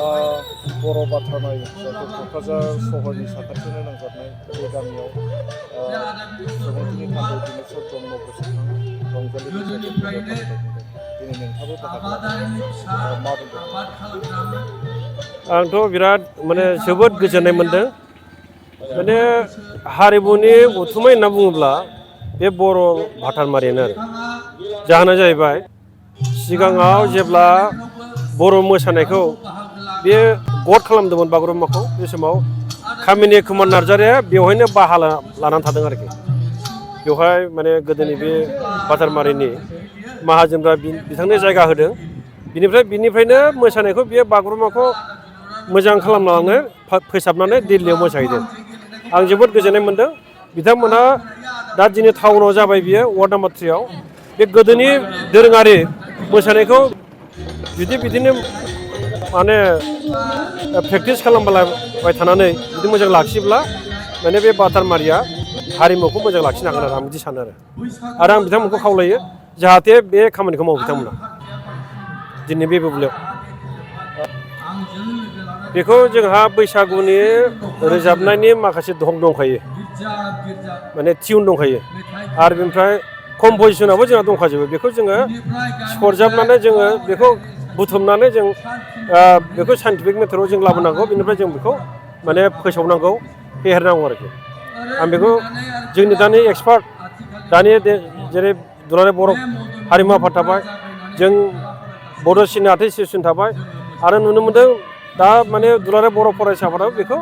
बर' बाथानाय जायखौ क'क्राझार सहरनि साखाथियावनो नांजाबनाय बे गामियाव सुबुंफोरनि थाखाय दिनेशवर ब्रह्म गोसोखां रंजालि बैसागु फोरबो फालिथाय खुंदों। दिनै नोंथाङाबो बाहागो लादों। मा बुंदों? आंथ' बिराद जोबोद गोजोननाय मोनदों। हारिमुनि उथुमाय होनना बुङोब्ला बे बर' भाटारमारियानो आरो जाहोना जाहैबाय सिगाङाव जेब्ला बर' मोसानायखौ बे गद खालामदोंमोन बागुरुम्बाखौ बे समाव कामिनि कुमार नार्जारिया बेवहायनो बाहा लानानै थादों आरोखि। बेवहाय गोदोनि बे भाटारमारिनि माहाजोनफ्रा बिथांनो जायगा होदों। बिनिफ्रायनो मोसानायखौ बियो बागुरुम्बाखौ मोजां खालामनानै फोसाबनानै दिल्लीयाव मोसाहैदों। आं जोबोद गोजोननाय मोनदों। बिथांमोनहा दा दिनै टाउनाव जाबाय बियो वार्ड नाम्बार 3 बे गोदोनि दोरोङारि मोसानायखौ जुदि बिदिनो प्रेक्टिस खालामबाय थानानै जुदि मोजां लाखियोब्ला बे भाटारमारिया हारिमुखौ मोजां लाखिनो हागोन आरो आं बिदि सानो आरो आं बिथांमोनखौ खावलायो जाहाथे बे खामानिखौ मावो बिथांमोना दिनै बे बुब्लियाव। बेखौ जोंहा बैसागुनि रोजाबनायनि माखासे धं दंखायो, टिउन दंखायो आरो बेनिफ्राय कम्प'जिसनाबो जोंहा दंखाजोबो। बेखौ जोङो सरजाबनानै जोङो बेखौ बुथुमनानै जों बेखौ साइन्टिफिक मेथडआव जों लाबोनांगौ। बेनिफ्राय जों बेखौ फोसावनांगौ, फेहेरनांगौ आरोखि। आं बेखौ जोंनि दानि एक्सपार्ट दानि जेरै दुलाराय बर' हारिमु आफाद थाबाय, जों बड' सिनेमा आर्टिस्ट एस'सियेसन थाबाय आरो नुनो मोनदों दा दुलाराय बर' फरायसा आफादाबो बेखौ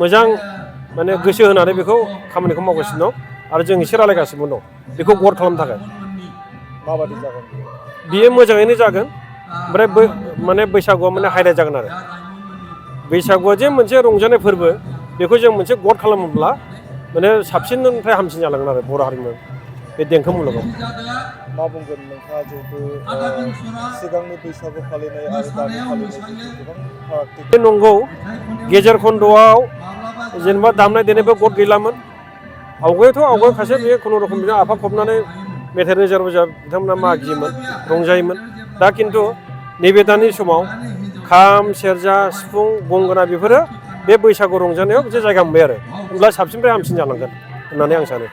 मोजां गोसो होनानै बेखौ खामानिखौ मावगासिनो दं आरो जों एसे रायलायगासिनो दं बेखौ गद खालामनो थाखाय। माबादि जागोन बियो मोजाङैनो जागोन। ओमफ्राय बैसागुआ हाइलाइट जागोन आरो बैसागुआ जे मोनसे रंजानाय फोरबो, बेखौ जों मोनसे गद खालामोब्ला साबसिननिफ्राय हामसिन जालांगोन आरो बर' हारिमु बे देंखो मुलुगाव। मा बुंगोन नोंथाङा जिहेतु सिगांनि बैसागु फालिनाय आरो दानि फालिनाय गोबां फारागथि बे नंगौ। गेजेर खन्द'आव जेनेबा दामनाय देनायबो गद गैलामोन। आवगायखासो बे खुनुरुखुम बिदिनो आफा फबनानै मेथाइ रोजाब बिथांमोना मागियोमोन, रंजायोमोन। दा खिन्थु नैबे दानि समाव खाम, सेरजा, सिफुं, गंगोना बेफोरो बे बैसागु रंजानायाव मोनसे जायगा मोनबाय आरो होमब्ला साबसिननिफ्राय हामसिन जालांगोन होननानै आं सानो।